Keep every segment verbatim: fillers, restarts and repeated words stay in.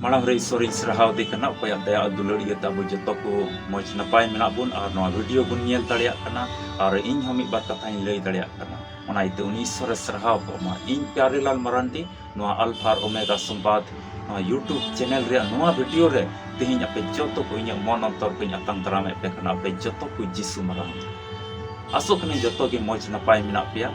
ᱢᱟᱲᱟᱝ ᱨᱮ ᱤᱥᱥᱚᱨᱤᱧ ᱥᱟᱨᱦᱟᱣ ᱫᱮ ᱠᱟᱱᱟ, ᱚᱠᱚᱭᱟᱜ ᱫᱟᱭᱟ ᱟᱨ ᱫᱩᱞᱟᱹᱲ ᱤᱭᱟᱹᱛᱮ ᱟᱵᱚ ᱡᱚᱛᱚ ᱠᱚ ᱢᱚᱡᱽ ᱱᱟᱯᱟᱭ ᱢᱮᱱᱟᱜ ᱵᱚᱱ ᱟᱨ ᱱᱚᱣᱟ ᱵᱷᱤᱰᱤᱭᱳ ᱵᱚᱱ ᱧᱮᱞ ᱫᱟᱲᱮᱭᱟᱜ ᱠᱟᱱᱟ᱾ ᱟᱨ ᱤᱧ ᱦᱚᱸ ᱢᱤᱫ ᱵᱟᱨ ᱠᱟᱛᱷᱟᱧ ᱞᱟᱹᱭ ᱫᱟᱲᱮᱭᱟᱜ ᱠᱟᱱᱟ᱾ ᱚᱱᱟ ᱤᱭᱟᱹᱛᱮ ᱩᱱᱤ ᱤᱥᱥᱚᱨᱮ ᱥᱟᱨᱦᱟᱣ ᱠᱚᱜ ᱢᱟ᱾ ᱤᱧ ᱯᱭᱟᱨᱤᱞᱟᱞ ᱢᱟᱨᱟᱱᱰᱤ, ᱱᱚᱣᱟ ᱟᱞᱯᱷᱟ ᱟᱨ ᱳᱢᱮᱜᱟ ᱥᱚᱢᱵᱟᱫ, ᱱᱚᱣᱟ YouTube ᱪᱮᱱᱮᱞ ᱨᱮᱭᱟᱜ ᱱᱚᱣᱟ ᱵᱷᱤᱰᱤᱭᱳ ᱨᱮ ᱛᱮᱦᱮᱧ ᱟᱯᱮ ᱡᱚᱛᱚ ᱠᱚ ᱤᱧᱟᱹᱜ ᱢᱚᱱ ᱚᱱᱛᱚᱨ ᱠᱚᱧ ᱟᱛᱟᱝ ᱫᱟᱨᱟᱢᱮᱫ ᱯᱮ ᱠᱟᱱᱟ᱾ ᱟᱯᱮ ᱡᱚᱛᱚ ᱠᱚ ᱡᱤᱥᱩ ᱢᱟᱨᱟᱝ᱾ ᱟᱥᱚᱜ ᱠᱟᱹᱱᱟᱹᱧ ᱡᱚᱛᱚ ᱜᱮ ᱢᱚᱡᱽ ᱱᱟᱯᱟᱭ ᱢᱮᱱᱟᱜ ᱯᱮᱭᱟ᱾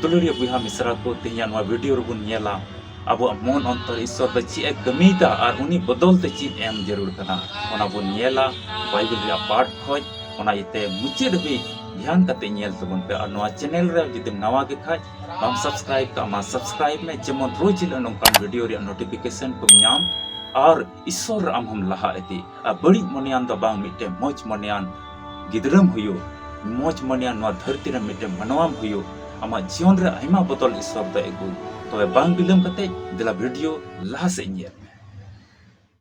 ᱫᱩᱞᱟᱹᱲᱤᱭᱟᱹ ᱵᱚᱭᱦᱟ ᱢᱤᱥᱨᱟ ᱠᱚ, ᱛᱮᱦᱮᱧᱟᱜ ᱱᱚᱣᱟ ᱵᱷᱤᱰᱤᱭᱳ ᱨᱮᱵᱚᱱ ᱧᱮᱞᱟ ᱟᱵᱚᱣᱟᱜ ᱢᱚᱱ ᱚᱱᱛᱚᱨ ᱤᱥᱥᱚᱨ ᱫᱚ ᱪᱮᱫ ᱮ ᱠᱟᱹᱢᱤᱭᱮᱫᱟ ᱟᱨ ᱩᱱᱤ ᱵᱚᱫᱚᱞ ᱛᱮ ᱪᱮᱫ ᱮᱢ ᱡᱟᱹᱨᱩᱲ ᱠᱟᱱᱟ, ᱚᱱᱟ ᱵᱚᱱ ᱧᱮᱞᱟ ᱵᱟᱭᱵᱮᱞ ᱨᱮᱭᱟᱜ ᱯᱟᱴ ᱠᱷᱚᱡ᱾ ᱚᱱᱟ ᱤᱭᱟᱹᱛᱮ ᱢᱩᱪᱟᱹᱫ ᱦᱟᱹᱵᱤᱡ ᱫᱷᱮᱭᱟᱱ ᱠᱟᱛᱮ ᱧᱮᱞ ᱛᱟᱵᱚᱱ ᱯᱮ᱾ ᱟᱨ ᱱᱚᱣᱟ ᱪᱮᱱᱮᱞ ᱨᱮ ᱡᱩᱫᱤᱢ ᱱᱟᱣᱟ ᱜᱮ ᱠᱷᱟᱡ, ᱵᱟᱢ ᱥᱟᱵᱥᱠᱨᱟᱭᱤᱵ ᱠᱟᱜ ᱢᱟ, ᱥᱟᱵᱥᱠᱨᱟᱭᱤᱵ ᱢᱮ, ᱡᱮᱢᱚᱱ ᱨᱳᱡᱽ ᱦᱤᱞᱳᱜ ᱱᱚᱝᱠᱟᱱ ᱵᱷᱤᱰᱤᱭᱳ ᱨᱮᱭᱟᱜ ᱱᱳᱴᱤᱯᱷᱤᱠᱮᱥᱚᱱ ᱠᱚᱢ ᱧᱟᱢ ᱟᱨ ᱤᱥᱥᱚᱨ ᱨᱮ ᱟᱢ ᱦᱚᱸᱢ ᱞᱟᱦᱟ ᱤᱫᱤᱜ᱾ ᱟᱨ ᱵᱟᱹᱲᱤᱡ ᱢᱚᱱᱮᱭᱟᱱ ᱫᱚ ᱵᱟᱝ, ᱢᱤᱫᱴᱮᱱ ᱢᱚᱡᱽ ᱢᱚᱱᱮᱭᱟᱱ ᱜᱤᱫᱽᱨᱟᱹᱢ ᱦᱩᱭᱩᱜ, ᱢᱚᱡᱽ ᱢᱚᱱᱮᱭᱟᱱ ᱱᱚᱣᱟ ᱫᱷᱟᱹᱨᱛᱤ ᱨᱮ ᱢᱤᱫᱴᱮᱱ ᱢᱟᱱᱣᱟᱢ ᱦᱩᱭᱩᱜ᱾ ᱟᱢᱟᱜ ᱡᱤᱭᱚᱱ ᱨᱮ ᱟᱭᱢᱟ ᱵᱚᱫᱚᱞ ᱤᱥᱥᱚᱨ ᱫᱚᱭ ᱟᱹᱜᱩᱭ᱾ ᱛᱚᱵᱮ ᱵᱟᱝ ᱵᱤᱞᱚᱢ ᱠᱟᱛᱮ ᱫᱮᱞᱟ ᱵᱷᱤᱰᱤᱭᱳ ᱞᱟᱦᱟ ᱥᱮᱫ ᱧᱮᱞ ᱢᱮ᱾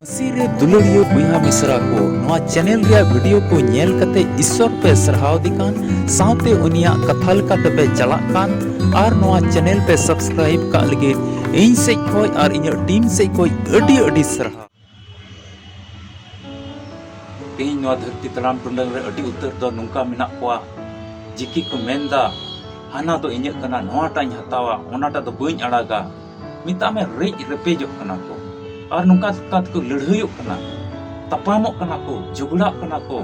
ᱢᱟᱹᱥᱤ ᱨᱮ ᱫᱩᱞᱟᱹᱲᱤᱭᱟᱹ ᱵᱚᱭᱦᱟ ᱢᱤᱥᱨᱟ ᱠᱚ, ᱱᱚᱣᱟ ᱪᱮᱱᱮᱞ ᱨᱮᱭᱟᱜ ᱵᱷᱤᱰᱤᱭᱳ ᱠᱚ ᱧᱮᱞ ᱠᱟᱛᱮ ᱤᱥᱥᱚᱨ ᱯᱮ ᱥᱟᱨᱦᱟᱣ ᱫᱮ ᱠᱟᱱ, ᱥᱟᱶᱛᱮ ᱩᱱᱤᱭᱟᱜ ᱠᱟᱛᱷᱟ ᱞᱮᱠᱟ ᱛᱮᱯᱮ ᱪᱟᱞᱟᱜ ᱠᱟᱱ, ᱟᱨ ᱱᱚᱣᱟ ᱪᱮᱱᱮᱞ ᱯᱮ ᱥᱟᱵᱥᱠᱨᱟᱭᱤᱵ ᱠᱟᱜ ᱞᱟᱹᱜᱤᱫ ᱤᱧ ᱥᱮᱡ ᱠᱷᱚᱡ ᱟᱨ ᱤᱧᱟᱹᱜ ᱴᱤᱢ ᱥᱮᱡ ᱠᱷᱚᱡ ᱟᱹᱰᱤ ᱟᱹᱰᱤ ᱥᱟᱨᱦᱟᱣ᱾ ᱛᱮᱦᱮᱧ ᱱᱚᱣᱟ ᱫᱷᱟᱹᱨᱛᱤ ᱛᱟᱲᱟᱢ ᱴᱩᱰᱟᱹᱝ ᱨᱮ ᱟᱹᱰᱤ ᱩᱛᱟᱹᱨ ᱫᱚ ᱱᱚᱝᱠᱟ ᱢᱮᱱᱟᱜ ᱠᱚᱣᱟ, ᱡᱤᱠᱤ ᱠᱚ ᱢᱮᱱᱫᱟ, "ᱦᱟᱱᱟ ᱫᱚ ᱤᱧᱟᱹᱜ ᱠᱟᱱᱟ, ᱱᱚᱣᱟᱴᱟᱜ ᱤᱧ ᱦᱟᱛᱟᱣᱟ, ᱚᱱᱟᱴᱟᱜ ᱫᱚ ᱵᱟᱹᱧ ᱟᱲᱟᱜᱟ᱾" ᱢᱮᱛᱟᱜ ᱢᱮ, ᱨᱮᱡ ᱨᱮᱯᱮᱡᱚᱜ ᱠᱟᱱᱟ ᱠᱚ᱾ ᱟᱨ ᱱᱚᱝᱠᱟ ᱠᱟᱛᱮ ᱠᱚ ᱞᱟᱹᱲᱦᱟᱹᱭᱚᱜ ᱠᱟᱱᱟ, ᱛᱟᱯᱟᱢᱚᱜ ᱠᱟᱱᱟ ᱠᱚ, ᱡᱷᱚᱜᱽᱲᱟᱜ ᱠᱟᱱᱟ ᱠᱚ,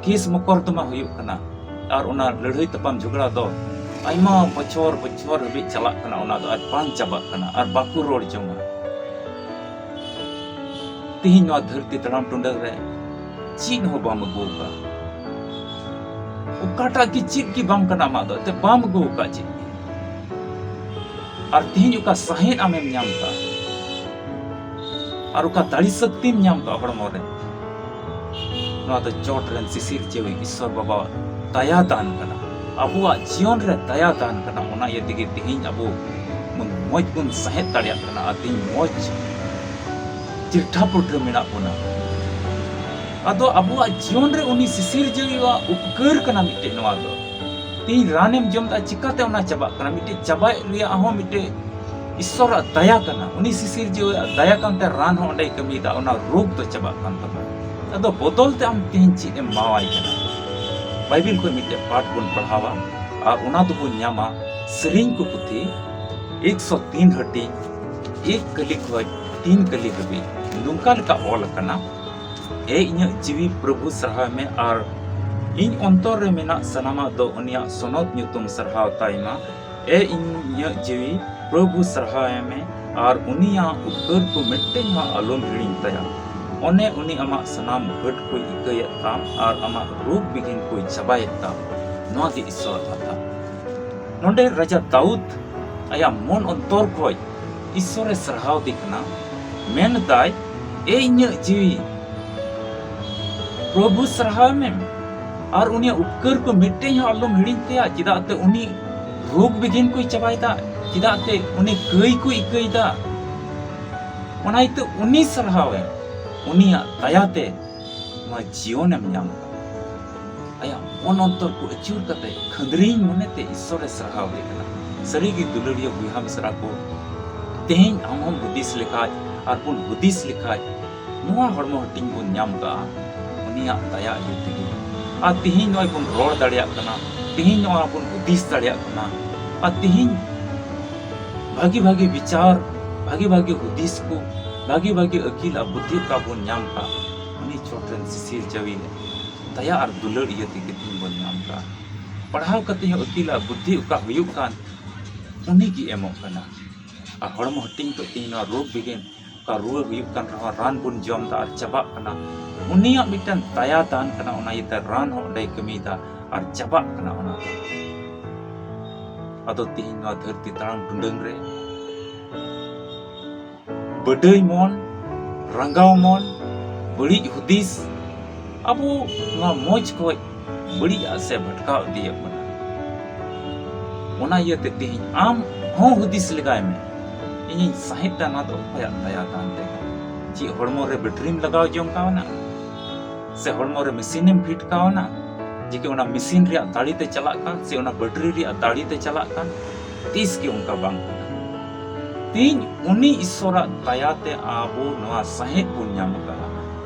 ᱠᱮᱥ ᱢᱚᱠᱚᱨᱫᱚᱢᱟ ᱦᱩᱭᱩᱜ ᱠᱟᱱᱟ᱾ ᱟᱨ ᱚᱱᱟ ᱞᱟᱹᱲᱦᱟᱹᱭ ᱛᱟᱯᱟᱢ ᱡᱷᱚᱜᱽᱲᱟ ᱫᱚ ᱟᱭᱢᱟ ᱵᱚᱪᱷᱚᱨ ᱵᱚᱪᱷᱚᱨ ᱦᱟᱹᱵᱤᱡ ᱪᱟᱞᱟᱜ ᱠᱟᱱᱟ, ᱚᱱᱟ ᱫᱚ ᱟᱨ ᱵᱟᱝ ᱪᱟᱵᱟᱜ ᱠᱟᱱᱟ, ᱟᱨ ᱵᱟᱠᱚ ᱨᱚᱲ ᱡᱚᱝᱟ᱾ ᱛᱮᱦᱮᱧ ᱱᱚᱣᱟ ᱫᱷᱟᱹᱨᱛᱤ ᱛᱟᱲᱟᱢ ᱴᱩᱰᱟᱹᱝ ᱨᱮ ᱪᱮᱫ ᱦᱚᱸ ᱵᱟᱢ ᱟᱹᱜᱩ ᱟᱠᱟᱫ᱾ ᱚᱠᱟᱴᱟᱜ ᱜᱮ ᱪᱮᱫ ᱜᱮ ᱵᱟᱝ ᱠᱟᱱᱟ ᱟᱢᱟᱜ ᱫᱚ, ᱮᱱᱛᱮ ᱵᱟᱢ ᱟᱹᱜᱩ ᱟᱠᱟᱫ ᱪᱮᱫ ᱜᱮ᱾ ᱟᱨ ᱛᱮᱦᱮᱧ ᱚᱠᱟ ᱥᱟᱦᱮᱫ ᱟᱢᱮᱢ ᱧᱟᱢ ᱟᱠᱟᱫ, ᱟᱨ ᱚᱠᱟ ᱫᱟᱲᱮ ᱥᱚᱠᱛᱤᱢ ᱧᱟᱢ ᱟᱠᱟᱫ ᱦᱚᱲᱢᱚ ᱨᱮ, ᱱᱚᱣᱟ ᱫᱚ ᱪᱚᱴ ᱨᱮᱱ ᱥᱤᱥᱤᱨ ᱡᱤᱣᱤ ᱤᱥᱥᱚᱨ ᱵᱟᱵᱟᱣᱟᱜ ᱫᱟᱭᱟ ᱫᱟᱱ ᱠᱟᱱᱟ᱾ ᱟᱵᱚᱣᱟᱜ ᱡᱤᱭᱚᱱ ᱨᱮ ᱫᱟᱭᱟ ᱫᱟᱱ ᱠᱟᱱᱟ᱾ ᱚᱱᱟ ᱤᱭᱟᱹ ᱛᱮᱜᱮ ᱛᱮᱦᱮᱧ ᱟᱵᱚ ᱵᱚᱱ ᱢᱚᱡᱽ ᱵᱚᱱ ᱥᱟᱦᱮᱫ ᱫᱟᱲᱮᱭᱟᱜ ᱠᱟᱱᱟ ᱟᱨ ᱛᱮᱦᱮᱧ ᱢᱚᱡᱽ ᱪᱤᱨᱴᱷᱟ ᱯᱩᱴᱷᱟᱹ ᱢᱮᱱᱟᱜ ᱵᱚᱱᱟ᱾ ᱟᱫᱚ ᱟᱵᱚᱣᱟᱜ ᱡᱤᱭᱚᱱ ᱨᱮ ᱩᱱᱤ ᱥᱤᱥᱤᱨ ᱡᱤᱣᱤᱣᱟᱜ ᱩᱯᱠᱟᱹᱨ ᱠᱟᱱᱟ ᱢᱤᱫᱴᱮᱡ ᱱᱚᱣᱟ ᱫᱚ᱾ ᱛᱮᱦᱮᱧ ᱨᱟᱱᱮᱢ ᱡᱚᱢ ᱮᱫᱟ, ᱪᱤᱠᱟᱛᱮ ᱚᱱᱟ ᱪᱟᱵᱟᱜ ᱠᱟᱱᱟ? ᱢᱤᱫᱴᱮᱡ ᱪᱟᱵᱟᱭ ᱨᱮᱭᱟᱜ ᱦᱚᱸ ᱢᱤᱫᱴᱮᱡ ᱤᱥᱥᱚᱨᱟᱜ ᱫᱟᱭᱟ ᱠᱟᱱᱟ, ᱩᱱᱤ ᱥᱤᱥᱤᱨᱡᱟᱹᱣᱟᱜ ᱫᱟᱭᱟ ᱠᱟᱱᱛᱮ ᱨᱟᱱ ᱦᱚᱸ ᱚᱸᱰᱮᱭ ᱠᱟᱹᱢᱤᱭᱮᱫᱟ, ᱚᱱᱟ ᱨᱳᱜᱽ ᱫᱚ ᱪᱟᱵᱟᱜ ᱠᱟᱱ ᱛᱟᱢᱟ᱾ ᱟᱫᱚ ᱵᱚᱫᱚᱞ ᱛᱮ ᱟᱢ ᱛᱮᱦᱮᱧ ᱪᱮᱫ ᱮᱢ ᱮᱢᱟᱣᱟᱭ ᱠᱟᱱᱟ? ᱵᱟᱭᱵᱮᱞ ᱠᱷᱚᱱ ᱢᱤᱫᱴᱮᱡ ᱯᱟᱴ ᱵᱚᱱ ᱯᱟᱲᱦᱟᱣᱟ ᱟᱨ ᱚᱱᱟ ᱫᱚᱵᱚᱱ ᱧᱟᱢᱟ ᱥᱮᱨᱮᱧ ᱠᱚ ᱯᱩᱛᱷᱤ ᱮᱠᱥᱚ ᱛᱤᱱ ᱦᱟᱹᱴᱤᱧ, ᱮᱠ ᱠᱟᱹᱞᱤ ᱠᱷᱚᱱ ᱛᱤᱱ ᱠᱟᱹᱞᱤ ᱦᱟᱹᱵᱤᱡ᱾ ᱱᱚᱝᱠᱟ ᱞᱮᱠᱟ ᱚᱞ ᱟᱠᱟᱱᱟ, ᱮ ᱤᱧᱟᱹᱜ ᱡᱤᱣᱤ ᱯᱨᱚᱵᱷᱩ ᱥᱟᱨᱦᱟᱣ ᱢᱮ, ᱟᱨ ᱤᱧ ᱚᱱᱛᱚᱨ ᱨᱮ ᱢᱮᱱᱟᱜ ᱥᱟᱱᱟᱢᱟᱜ ᱫᱚ ᱩᱱᱤᱭᱟᱜ ᱥᱚᱱᱚᱛ ᱧᱩᱛᱩᱢ ᱥᱟᱨᱦᱟᱣ ᱛᱟᱭ ᱢᱟ᱾ ᱮ ᱤᱧᱟᱹᱜ ᱡᱤᱣᱤ ᱯᱨᱚᱵᱷᱩ ᱥᱟᱨᱦᱟᱣ ᱢᱮ, ᱟᱨ ᱩᱱᱤᱭᱟᱜ ᱩᱯᱠᱟᱹᱨ ᱠᱚ ᱢᱤᱫᱴᱮᱱ ᱦᱚᱸ ᱟᱞᱚᱢ ᱦᱤᱲᱤᱧ ᱛᱟᱭᱟ᱾ ᱚᱱᱮ ᱩᱱᱤ ᱟᱢᱟᱜ ᱥᱟᱱᱟᱢ ᱦᱟᱹᱴ ᱠᱚᱭ ᱤᱠᱟᱹᱭᱮᱫ ᱛᱟᱢ ᱟᱨ ᱟᱢᱟᱜ ᱨᱳᱜᱽ ᱵᱤᱜᱷᱤᱱ ᱠᱚᱭ ᱪᱟᱵᱟᱭᱮᱫ ᱛᱟᱢ᱾ ᱱᱚᱣᱟ ᱜᱮ ᱤᱥᱥᱚᱨᱟᱜ ᱠᱟᱛᱷᱟ᱾ ᱱᱚᱰᱮ ᱨᱟᱡᱟ ᱫᱟᱣᱩᱫ ᱟᱭᱟᱜ ᱢᱚᱱ ᱚᱱᱛᱚᱨ ᱠᱷᱚᱡ ᱤᱥᱥᱚᱨᱮ ᱥᱟᱨᱦᱟᱣ ᱫᱮ ᱠᱟᱱᱟ, ᱢᱮᱱ ᱮᱫᱟᱭ, ᱮ ᱤᱧᱟᱹᱜ ᱡᱤᱣᱤ, ᱯᱨᱚᱵᱷᱩ ᱥᱟᱨᱦᱟᱣ ᱢᱮ, ᱟᱨ ᱩᱱᱤᱭᱟᱜ ᱩᱯᱠᱟᱹᱨ ᱠᱚ ᱢᱤᱫᱴᱮᱱ ᱦᱚᱸ ᱟᱞᱚᱢ ᱦᱤᱲᱤᱧ ᱛᱟᱭᱟ᱾ ᱪᱮᱫᱟᱜ ᱛᱮ ᱩᱱᱤ ᱨᱳᱜᱽ ᱵᱤᱜᱷᱤᱱ ᱠᱚᱭ ᱪᱟᱵᱟᱭᱮᱫᱟ, ᱪᱮᱫᱟᱜ ᱛᱮ ᱩᱱᱤ ᱠᱟᱹᱭ ᱠᱚ ᱤᱠᱟᱹᱭᱮᱫᱟ᱾ ᱚᱱᱟ ᱤᱭᱟᱹᱛᱮ ᱩᱱᱤ ᱥᱟᱨᱦᱟᱣ ᱮᱢ, ᱩᱱᱤᱭᱟᱜ ᱫᱟᱭᱟ ᱛᱮ ᱱᱚᱣᱟ ᱡᱤᱭᱚᱱ ᱮᱢ ᱧᱟᱢ ᱠᱟᱫᱟ᱾ ᱟᱭᱟᱜ ᱢᱚᱱ ᱚᱱᱛᱚᱨ ᱠᱚ ᱟᱹᱪᱩᱨ ᱠᱟᱛᱮ ᱠᱷᱟᱹᱫᱽᱨᱤᱧ ᱢᱚᱱᱮᱛᱮ ᱤᱥᱥᱚᱨᱮ ᱥᱟᱨᱦᱟᱣ ᱫᱮ ᱠᱟᱱᱟ᱾ ᱥᱟᱹᱨᱤᱜᱮ ᱫᱩᱞᱟᱹᱲᱤᱭᱟᱹ ᱵᱚᱭᱦᱟ ᱢᱤᱥᱨᱟ ᱠᱚ, ᱛᱮᱦᱮᱧ ᱟᱢ ᱦᱚᱸᱢ ᱦᱩᱫᱤᱥ ᱞᱮᱠᱷᱟᱡ ᱟᱨ ᱵᱚᱱ ᱦᱩᱫᱤᱥ ᱞᱮᱠᱷᱟᱡ, ᱱᱚᱣᱟ ᱦᱚᱲᱢᱚ ᱦᱟᱹᱴᱤᱧ ᱵᱚᱱ ᱧᱟᱢ ᱠᱟᱜᱼᱟ ᱩᱱᱤᱭᱟᱜ ᱫᱟᱭᱟ ᱤᱭᱟᱹ ᱛᱮᱜᱮ᱾ ᱟᱨ ᱛᱮᱦᱮᱧ ᱱᱚᱜᱼᱚᱭ ᱵᱚᱱ ᱨᱚᱲ ᱫᱟᱲᱮᱭᱟᱜ ᱠᱟᱱᱟ, ᱛᱮᱦᱮᱧ ᱱᱚᱜᱼᱚᱭ ᱵᱚᱱ ᱦᱩᱫᱤᱥ ᱫᱟᱲᱮᱭᱟᱜ ᱠᱟᱱᱟ, ᱟᱨ ᱛᱮᱦᱮᱧ ᱵᱷᱟᱜᱤ ᱵᱷᱟᱜᱤ ᱵᱤᱪᱟᱨ, ᱵᱷᱟᱜᱤ ᱵᱷᱟᱜᱤ ᱦᱩᱫᱤᱥ ᱠᱚ, ᱵᱷᱟᱜᱤ ᱵᱷᱟᱜᱤ ᱟᱹᱠᱤᱞ ᱟᱨ ᱵᱩᱫᱽᱫᱷᱤ ᱚᱠᱟ ᱵᱚᱱ ᱧᱟᱢ ᱠᱟᱜ, ᱩᱱᱤ ᱪᱚᱴ ᱨᱮᱱ ᱥᱤᱥᱤᱨ ᱡᱟᱹᱣᱤ ᱫᱟᱭᱟ ᱟᱨ ᱫᱩᱞᱟᱹᱲ ᱤᱭᱟᱹ ᱛᱮᱜᱮ ᱛᱮᱦᱮᱧ ᱵᱚᱱ ᱧᱟᱢ ᱠᱟᱜᱼᱟ᱾ ᱯᱟᱲᱦᱟᱣ ᱠᱟᱛᱮ ᱦᱚᱸ ᱟᱹᱠᱤᱞ ᱟᱨ ᱵᱩᱫᱽᱫᱷᱤ ᱚᱠᱟ ᱦᱩᱭᱩᱜ ᱠᱟᱱ, ᱩᱱᱤ ᱜᱮ ᱮᱢᱚᱜ ᱠᱟᱱᱟ᱾ ᱟᱨ ᱦᱚᱲᱢᱚ ᱦᱟᱹᱴᱤᱧ ᱠᱷᱚᱡ ᱛᱮᱦᱮᱧ ᱱᱚᱣᱟ ᱨᱳᱜᱽ ᱵᱤᱜᱷᱤᱱ, ᱚᱠᱟ ᱨᱩᱣᱟᱹ ᱦᱩᱭᱩᱜ ᱠᱟᱱ ᱨᱮᱦᱚᱸ ᱨᱟᱱ ᱵᱚᱱ ᱡᱚᱢ ᱮᱫᱟ ᱟᱨ ᱪᱟᱵᱟᱜ ᱠᱟᱱᱟ, ᱩᱱᱤᱭᱟᱜ ᱢᱤᱫᱴᱟᱝ ᱫᱟᱭᱟ ᱫᱟᱱ ᱠᱟᱱᱟ᱾ ᱚᱱᱟ ᱤᱭᱟᱹᱛᱮ ᱨᱟᱱ ᱦᱚᱸ ᱚᱸᱰᱮᱭ ᱠᱟᱹᱢᱤᱭᱮᱫᱟ ᱟᱨ ᱪᱟᱵᱟᱜ ᱠᱟᱱᱟ ᱚᱱᱟ ᱫᱚ᱾ ᱟᱫᱚ ᱛᱮᱦᱮᱧ ᱱᱚᱣᱟ ᱫᱷᱟᱹᱨᱛᱤ ᱛᱟᱲᱟᱢ ᱴᱩᱰᱟᱹᱝ ᱨᱮ ᱵᱟᱹᱰᱟᱹᱭ ᱢᱚᱱ, ᱨᱟᱸᱜᱟᱣ ᱢᱚᱱ, ᱵᱟᱹᱲᱤᱡ ᱦᱩᱫᱤᱥ, ᱟᱵᱚ ᱱᱚᱣᱟ ᱢᱚᱡᱽ ᱠᱷᱚᱡ ᱵᱟᱹᱲᱤᱡ ᱟᱜ ᱥᱮ ᱵᱷᱟᱴᱠᱟᱣ ᱤᱫᱤᱭᱮᱫ ᱵᱚᱱᱟ᱾ ᱚᱱᱟ ᱤᱭᱟᱹᱛᱮ ᱛᱮᱦᱮᱧ ᱟᱢ ᱦᱚᱸ ᱦᱩᱫᱤᱥ ᱞᱮᱜᱟᱭ ᱢᱮ, ᱤᱧᱤᱧ ᱥᱟᱸᱦᱮᱫ ᱫᱟ, ᱱᱚᱣᱟ ᱫᱚ ᱚᱠᱚᱭᱟᱜ ᱫᱟᱭᱟ ᱫᱟᱱ ᱛᱮ ᱠᱟᱱᱟ? ᱪᱮᱫ ᱦᱚᱲᱢᱚ ᱨᱮ ᱵᱮᱴᱨᱤᱢ ᱞᱟᱜᱟᱣ ᱡᱚᱝ ᱠᱟᱣᱱᱟ? ᱥᱮ ᱦᱚᱲᱢᱚ ᱨᱮ ᱢᱮᱥᱤᱱᱮᱢ ᱯᱷᱤᱴ ᱠᱟᱣᱱᱟ, ᱡᱮ ᱠᱤ ᱚᱱᱟ ᱢᱮᱥᱤᱱ ᱨᱮᱭᱟᱜ ᱫᱟᱲᱮ ᱛᱮ ᱪᱟᱞᱟᱜ ᱠᱟᱱ, ᱥᱮ ᱚᱱᱟ ᱵᱮᱴᱨᱤ ᱨᱮᱭᱟᱜ ᱫᱟᱲᱮ ᱛᱮ ᱪᱟᱞᱟᱜ ᱠᱟᱱ? ᱛᱤᱥ ᱜᱮ ᱚᱱᱠᱟ ᱵᱟᱝ ᱠᱟᱱᱟ᱾ ᱛᱮᱦᱮᱧ ᱩᱱᱤ ᱤᱥᱥᱚᱨᱟᱜ ᱫᱟᱭᱟᱛᱮ ᱟᱵᱚ ᱱᱚᱣᱟ ᱥᱟᱦᱮᱫ ᱵᱚᱱ ᱧᱟᱢ ᱟᱠᱟᱫᱟ᱾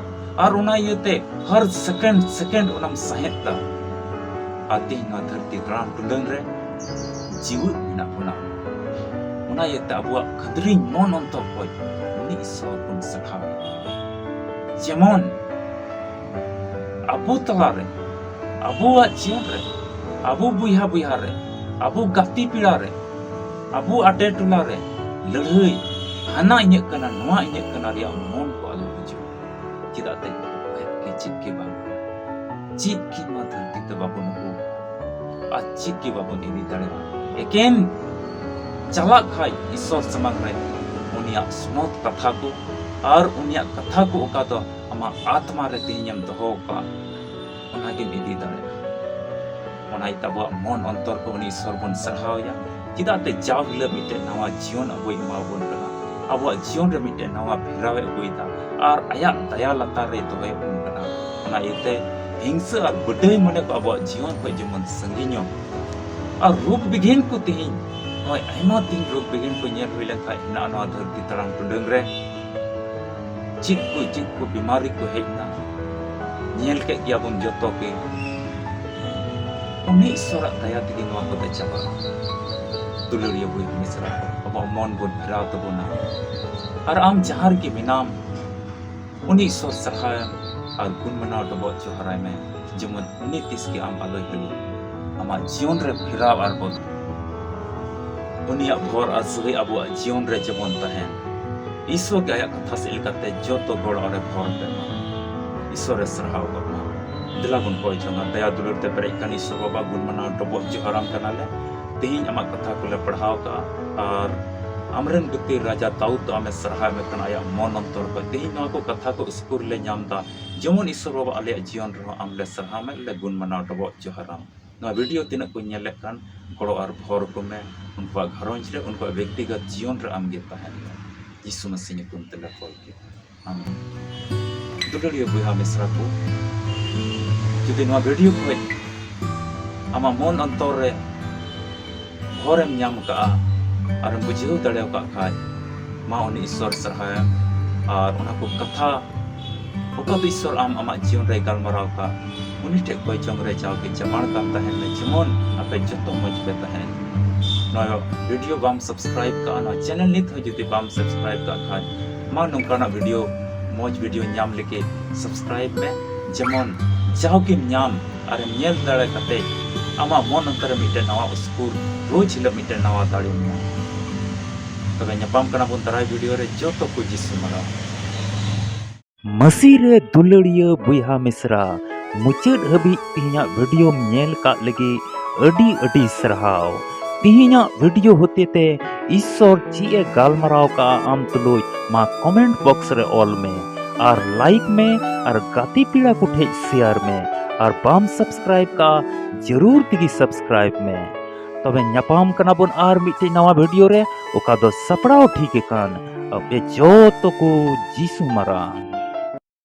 ᱟᱨ ᱚᱱᱟ ᱤᱭᱟᱹᱛᱮ ᱦᱟᱨ second second ᱚᱱᱟᱢ ᱥᱟᱦᱮᱫ ᱫᱟ᱾ ᱟᱨ ᱛᱮᱦᱮᱧ ᱱᱚᱣᱟ ᱫᱷᱟᱹᱨᱛᱤ ᱫᱟᱬᱟᱱ ᱴᱩᱰᱟᱹᱝ ᱨᱮ ᱡᱤᱣᱮᱫ ᱢᱮᱱᱟᱜ ᱵᱚᱱᱟ᱾ ᱚᱱᱟ ᱤᱭᱟᱹᱛᱮ ᱟᱵᱚᱣᱟᱜ ᱠᱷᱟᱹᱫᱽᱨᱤᱧ ᱢᱚᱱ ᱚᱱᱛᱚᱨ ᱠᱷᱚᱡ ᱩᱱᱤ ᱤᱥᱥᱚᱨ ᱵᱚᱱ ᱥᱟᱨᱦᱟᱣ ᱮᱭᱟ᱾ ᱡᱮᱢᱚᱱ ᱟᱵᱚ ᱛᱟᱞᱟᱨᱮ, ᱟᱵᱚᱣᱟᱜ ᱡᱤᱭᱚᱱ ᱨᱮ, ᱟᱵᱚ ᱵᱚᱭᱦᱟ ᱵᱚᱭᱦᱟ ᱨᱮ, ᱟᱵᱚ ᱜᱟᱛᱮ ᱯᱮᱲᱟ ᱨᱮ, ᱟᱵᱚ ᱟᱰᱮ ᱴᱚᱞᱟ ᱨᱮ ᱞᱟᱹᱲᱦᱟᱹᱭ, ᱦᱟᱱᱟ ᱤᱧᱟᱹᱜ ᱠᱟᱱᱟ, ᱱᱚᱣᱟ ᱤᱧᱟᱹᱜ ᱠᱟᱱᱟ ᱨᱮᱭᱟᱜ ᱢᱚᱱ ᱠᱚ ᱟᱞᱚ ᱦᱤᱡᱩᱜ᱾ ᱪᱮᱫᱟᱜ ᱛᱮ ᱚᱠᱚᱭᱟᱜ ᱜᱮ ᱪᱮᱫ ᱜᱮ ᱵᱟᱝ ᱠᱟᱱᱟ᱾ ᱪᱮᱫ ᱜᱮ ᱱᱚᱣᱟ ᱫᱷᱟᱹᱨᱛᱤ ᱛᱮ ᱵᱟᱵᱚᱱ ᱟᱹᱜᱩ ᱟᱠᱟᱫᱟ᱾ ᱟᱨ ᱪᱮᱫ ᱜᱮ ᱵᱟᱵᱚᱱ ᱤᱫᱤ ᱫᱟᱲᱮᱭᱟᱜᱼᱟ᱾ ᱮᱠᱮᱱ ᱪᱟᱞᱟᱜ ᱠᱷᱟᱡ ᱤᱥᱥᱚᱨ ᱥᱟᱢᱟᱝ ᱨᱮ ᱩᱱᱤᱭᱟᱜ ᱥᱚᱱᱚᱛ ᱠᱟᱛᱷᱟ ᱠᱚ ᱟᱨ ᱩᱱᱤᱭᱟᱜ ᱠᱟᱛᱷᱟ ᱠᱚ ᱚᱠᱟ ᱫᱚ ᱟᱢᱟᱜ ᱟᱛᱢᱟ ᱨᱮ ᱛᱮᱦᱮᱧᱮᱢ ᱫᱚᱦᱚ ᱟᱠᱟᱫ, ᱚᱱᱟᱜᱮᱢ ᱤᱫᱤ ᱫᱟᱲᱮᱭᱟᱜᱼᱟ᱾ ᱚᱱᱟ ᱤᱭᱟᱹᱛᱮ ᱟᱵᱚᱣᱟᱜ ᱢᱚᱱ ᱚᱱᱛᱚᱨ ᱠᱚ ᱩᱱᱤ ᱤᱥᱥᱚᱨ ᱵᱚᱱ ᱥᱟᱨᱦᱟᱣ ᱮᱭᱟ᱾ ᱪᱮᱫᱟᱜ ᱛᱮ ᱡᱟᱣ ᱦᱤᱞᱳᱜ ᱢᱤᱫᱴᱮᱱ ᱱᱟᱣᱟ ᱡᱤᱭᱚᱱ ᱟᱵᱚᱭ ᱮᱢᱟ ᱵᱚᱱ ᱠᱟᱱᱟ᱾ ᱟᱵᱚᱣᱟᱜ ᱡᱤᱭᱚᱱ ᱨᱮ ᱢᱤᱫᱴᱮᱱ ᱱᱟᱣᱟ ᱯᱷᱮᱨᱟᱣ ᱮ ᱟᱹᱜᱩᱭᱮᱫᱟ ᱟᱨ ᱟᱭᱟᱜ ᱫᱟᱭᱟ ᱞᱟᱛᱟᱨ ᱨᱮᱭ ᱫᱚᱦᱚᱭᱮᱫ ᱵᱚᱱ ᱠᱟᱱᱟ᱾ ᱚᱱᱟ ᱤᱭᱟᱹᱛᱮ ᱦᱤᱝᱥᱟᱹ ᱟᱨ ᱵᱟᱹᱰᱟᱹᱭ ᱢᱚᱱᱮ ᱠᱚ ᱟᱵᱚᱣᱟᱜ ᱡᱤᱭᱚᱱ ᱠᱷᱚᱱ ᱡᱮᱢᱚᱱ ᱥᱟᱺᱜᱤᱧᱚᱜ᱾ ᱟᱨ ᱨᱳᱜᱽ ᱵᱤᱜᱷᱤᱱ ᱠᱚ ᱛᱮᱦᱮᱧ ᱱᱚᱜᱼᱚᱭ ᱟᱭᱢᱟ ᱫᱤᱱ ᱨᱳᱜᱽ ᱵᱤᱜᱷᱤᱱ ᱠᱚ ᱧᱮᱞ ᱦᱩᱭ ᱞᱮᱱᱠᱷᱟᱱ ᱦᱮᱱᱟᱜᱼᱟ ᱱᱚᱣᱟ ᱫᱷᱟᱹᱨᱛᱤ ᱛᱟᱲᱟᱢ ᱴᱩᱰᱟᱹᱝ ᱨᱮ᱾ ᱪᱮᱫ ᱠᱚ ᱪᱮᱫ ᱠᱚ ᱵᱤᱢᱟᱨᱤ ᱠᱚ ᱦᱮᱡ ᱮᱱᱟ, ᱧᱮᱞ ᱠᱮᱫ ᱜᱮᱭᱟᱵᱚᱱ ᱡᱚᱛᱚ ᱜᱮ᱾ ᱩᱱᱤ ᱤᱥᱥᱚᱨᱟᱜ ᱫᱟᱭᱟ ᱛᱮᱜᱮ ᱱᱚᱣᱟ ᱠᱚᱫᱚ ᱪᱟᱵᱟᱜᱼᱟ᱾ ᱫᱩᱞᱟᱹᱲᱤᱭᱟᱹ ᱵᱚᱭᱦᱟ ᱢᱤᱥᱨᱟ ᱠᱚ, ᱟᱵᱚᱣᱟᱜ ᱢᱚᱱ ᱵᱚᱱ ᱯᱷᱮᱨᱟᱣ ᱛᱟᱵᱚᱱᱟ᱾ ᱟᱨ ᱟᱢ ᱡᱟᱦᱟᱸ ᱨᱮᱜᱮ ᱢᱮᱱᱟᱢ, ᱩᱱᱤ ᱤᱥᱥᱚᱨ ᱥᱟᱨᱦᱟᱣ ᱮᱢ ᱟᱨ ᱜᱩᱱ ᱢᱟᱱᱟᱣ ᱰᱚᱵᱚᱜ ᱡᱚᱦᱟᱨᱟᱭ ᱢᱮ, ᱡᱮᱢᱚᱱ ᱩᱱᱤ ᱛᱤᱥ ᱜᱮ ᱟᱢ ᱟᱞᱚᱭ ᱦᱤᱲᱤᱧ᱾ ᱟᱢᱟᱜ ᱡᱤᱭᱚᱱ ᱨᱮ ᱯᱷᱮᱨᱟᱣ ᱟᱨ ᱵᱚᱫᱚᱞ᱾ ᱩᱱᱤᱭᱟᱜ ᱵᱷᱚᱨ ᱟᱨ ᱥᱟᱹᱦᱟᱹᱭ ᱟᱵᱚᱣᱟᱜ ᱡᱤᱭᱚᱱ ᱨᱮ ᱡᱮᱢᱚᱱ ᱛᱟᱦᱮᱱ᱾ ᱤᱥᱥᱚᱨ ᱜᱮ ᱟᱭᱟᱜ ᱠᱟᱛᱷᱟ ᱥᱮᱫ ᱞᱮᱠᱟᱛᱮ ᱡᱚᱛᱚ ᱜᱚᱲᱚ ᱟᱨᱮ ᱵᱷᱚᱨ ᱯᱮ ᱢᱟ᱾ ᱤᱥᱥᱚᱨ ᱮ ᱥᱟᱨᱦᱟᱣ ᱠᱚᱜ ᱢᱟ᱾ ᱫᱮᱞᱟ ᱵᱚᱱ ᱠᱚᱭ ᱡᱚᱝᱟ, ᱫᱟᱭᱟ ᱫᱩᱞᱟᱹᱲ ᱛᱮ ᱯᱮᱨᱮᱡ ᱠᱟᱱ ᱤᱥᱥᱚᱨ ᱵᱟᱵᱟ, ᱜᱩᱱ ᱢᱟᱱᱟᱣ ᱰᱚᱵᱚᱜ ᱡᱚᱦᱟᱨᱟᱢ ᱠᱟᱱᱟᱞᱮ᱾ ᱛᱮᱦᱮᱧ ᱟᱢᱟᱜ ᱠᱟᱛᱷᱟ ᱠᱚᱞᱮ ᱯᱟᱲᱦᱟᱣ ᱠᱟᱜᱼᱟ ᱟᱨ ᱟᱢᱨᱮᱱ ᱜᱟᱛᱮ ᱨᱟᱡᱟ ᱫᱟᱣᱩᱫ ᱫᱚ ᱟᱢᱮ ᱥᱟᱨᱦᱟᱣ ᱢᱮ ᱠᱟᱱᱟ ᱟᱭᱟᱜ ᱢᱚᱱ ᱚᱱᱛᱚᱨ ᱠᱷᱚᱱ᱾ ᱛᱮᱦᱮᱧ ᱱᱚᱣᱟ ᱠᱚ ᱠᱟᱛᱷᱟ ᱠᱚ ᱥᱠᱩᱞ ᱞᱮ ᱧᱟᱢ ᱮᱫᱟ, ᱡᱮᱢᱚᱱ ᱤᱥᱥᱚᱨ ᱵᱟᱵᱟ ᱟᱞᱮᱭᱟᱜ ᱡᱤᱭᱚᱱ ᱨᱮᱦᱚᱸ ᱟᱢ ᱞᱮ ᱥᱟᱨᱦᱟᱣ ᱢᱮ, ᱞᱮ ᱜᱩᱱ ᱢᱟᱱᱟᱣ ᱰᱚᱵᱚᱜ ᱡᱚᱦᱟᱨᱟᱢ᱾ ᱱᱚᱣᱟ ᱵᱷᱤᱰᱤᱭᱳ ᱛᱤᱱᱟᱹᱜ ᱠᱚ ᱧᱮᱞᱮᱫ ᱠᱟᱱ, ᱜᱚᱲᱚ ᱟᱨ ᱵᱷᱚᱨ ᱠᱚᱢᱮ, ᱩᱱᱠᱩᱣᱟᱜ ᱜᱷᱟᱨᱚᱸᱡᱽ ᱨᱮ, ᱩᱱᱠᱩᱣᱟᱜ ᱵᱮᱠᱛᱤᱜᱚᱛ ᱡᱤᱭᱚᱱ ᱨᱮ ᱟᱢᱜᱮ ᱛᱟᱦᱮᱱ ᱢᱮ᱾ ᱡᱤᱥᱩ ᱢᱟᱹᱥᱤ ᱧᱩᱛᱩᱢ ᱛᱮᱞᱮ ᱠᱚᱭ ᱠᱮᱫᱟ᱾ ᱟᱢᱮᱱ᱾ ᱫᱩᱞᱟᱹᱲᱤᱭᱟᱹ ᱵᱚᱭᱦᱟ ᱢᱤᱥᱨᱟ ᱠᱚ, ᱡᱩᱫᱤ ᱱᱚᱣᱟ ᱵᱷᱤᱰᱤᱭᱳ ᱠᱷᱚᱱ ᱟᱢᱟᱜ ᱢᱚᱱ ᱚᱱᱛᱚᱨ ᱨᱮ ᱵᱷᱚᱨᱮᱢ ᱧᱟᱢ ᱠᱟᱜᱼᱟ, ᱟᱨᱮᱢ ᱵᱩᱡᱷᱟᱹᱣ ᱫᱟᱲᱮ ᱟᱠᱟᱫ ᱠᱷᱟᱡ, ᱢᱟ ᱩᱱᱤ ᱤᱥᱥᱚᱨ ᱥᱟᱨᱦᱟᱣᱮᱢ᱾ ᱟᱨ ᱚᱱᱟ ᱠᱚ ᱠᱟᱛᱷᱟ ᱚᱠᱟ ᱫᱚ ᱤᱥᱥᱚᱨ ᱟᱢ ᱟᱢᱟᱜ ᱡᱤᱭᱚᱱ ᱨᱮᱭ ᱜᱟᱞᱢᱟᱨᱟᱣ ᱟᱠᱟᱫ, ᱩᱱᱤ ᱴᱷᱮᱱ ᱠᱚᱭ ᱡᱚᱝ ᱨᱮ ᱡᱟᱣᱜᱮ ᱪᱟᱯᱟᱲ ᱠᱟᱱ ᱛᱟᱦᱮᱱ ᱢᱮ, ᱡᱮᱢᱚᱱ ᱟᱯᱮ ᱡᱚᱛᱚ ᱢᱚᱡᱽ ᱯᱮ ᱛᱟᱦᱮᱱ᱾ ᱱᱚᱣᱟ ᱵᱷᱤᱰᱤᱭᱳ ᱵᱟᱢ ᱥᱟᱵᱥᱠᱨᱟᱭᱤᱵ ᱠᱟᱜᱼᱟ, ᱱᱚᱣᱟ ᱪᱮᱱᱮᱞ ᱱᱤᱛ ᱦᱚᱸ ᱡᱩᱫᱤ ᱵᱟᱢ ᱥᱟᱵᱥᱠᱨᱟᱭᱤᱵ ᱠᱟᱜ ᱠᱷᱟᱡ, ᱢᱟ ᱱᱚᱝᱠᱟᱱᱟᱜ ᱵᱷᱤᱰᱤᱭᱳ, ᱢᱚᱡᱽ ᱵᱷᱤᱰᱤᱭᱳ ᱧᱟᱢ ᱞᱟᱹᱜᱤᱫ ᱥᱟᱵᱥᱠᱨᱟᱭᱤᱵ ᱢᱮ, ᱡᱮᱢᱚᱱ ᱡᱟᱣᱜᱮᱢ ᱧᱟᱢ ᱟᱨᱮᱢ ᱧᱮᱞ ᱫᱟᱲᱮ ᱠᱟᱛᱮ ᱟᱢᱟᱜ ᱢᱚᱱ ᱚᱱᱛᱚᱨ ᱨᱮ ᱢᱤᱫᱴᱮᱱ ᱱᱟᱣᱟ ᱩᱥᱠᱩᱨ, ᱨᱳᱡᱽ ᱦᱤᱞᱳᱜ ᱢᱤᱫᱴᱮᱱ ᱱᱟᱣᱟ ᱫᱟᱲᱮᱢ ᱧᱟᱢᱟ᱾ ᱛᱚᱵᱮ ᱧᱟᱯᱟᱢ ᱠᱟᱱᱟ ᱵᱚᱱ ᱫᱟᱨᱟᱭ ᱵᱷᱤᱰᱤᱭᱳ ᱨᱮ᱾ ᱡᱚᱛᱚ ᱠᱚ ᱡᱤᱥᱩ ᱢᱟᱨᱟᱝ᱾ ᱢᱟᱹᱥᱤ ᱨᱮ ᱫᱩᱞᱟᱹᱲᱤᱭᱟᱹ ᱵᱚᱭᱦᱟ ᱢᱤᱥᱨᱟ, ᱢᱩᱪᱟᱹᱫ ᱦᱟᱹᱵᱤᱡ ᱛᱮᱦᱮᱧᱟᱜ ᱵᱷᱤᱰᱤᱭᱳᱢ ᱧᱮᱞ ᱠᱟᱜ ᱞᱟᱹᱜᱤᱫ ᱟᱹᱰᱤ ᱟᱹᱰᱤ ᱥᱟᱨᱦᱟᱣ᱾ ᱛᱮᱦᱮᱧᱟᱜ ᱵᱷᱤᱰᱤᱭᱳ ᱦᱚᱛᱮᱛᱮ ᱤᱥᱥᱚᱨ ᱪᱮᱫ ᱮ ᱜᱟᱞᱢᱟᱨᱟᱣ ᱠᱟᱜᱼᱟ ᱟᱢ ᱛᱩᱞᱩᱡ, ᱢᱟ ᱠᱚᱢᱮᱱᱴ ᱵᱚᱠᱥ ᱨᱮ ᱚᱞ ᱢᱮ, ᱟᱨ ᱞᱟᱭᱤᱠ ᱢᱮ, ᱟᱨ ᱜᱟᱛᱮ ᱯᱮᱲᱟ ᱠᱚ ᱴᱷᱮᱡ ᱥᱮᱭᱟᱨ ᱢᱮ, ᱟᱨ ᱵᱟᱢ ᱥᱟᱵᱥᱠᱨᱟᱭᱤᱵ ᱠᱟᱜᱼᱟ, ᱡᱟᱹᱨᱩᱲ ᱛᱮᱜᱮ ᱥᱟᱵᱥᱠᱨᱟᱭᱤᱵ ᱢᱮ᱾ ᱛᱚᱵᱮ ᱧᱟᱯᱟᱢ ᱠᱟᱱᱟ ᱵᱚᱱ ᱟᱨ ᱢᱤᱫᱴᱮᱡ ᱱᱟᱣᱟ ᱵᱷᱤᱰᱤᱭᱳ ᱨᱮ, ᱚᱠᱟ ᱫᱚ ᱥᱟᱯᱲᱟᱣ ᱴᱷᱤᱠ ᱟᱠᱟᱱ ᱟᱯᱮ ᱡᱚᱛᱚ ᱠᱚ ᱡᱤᱥᱩ ᱢᱟᱨᱟᱝ᱾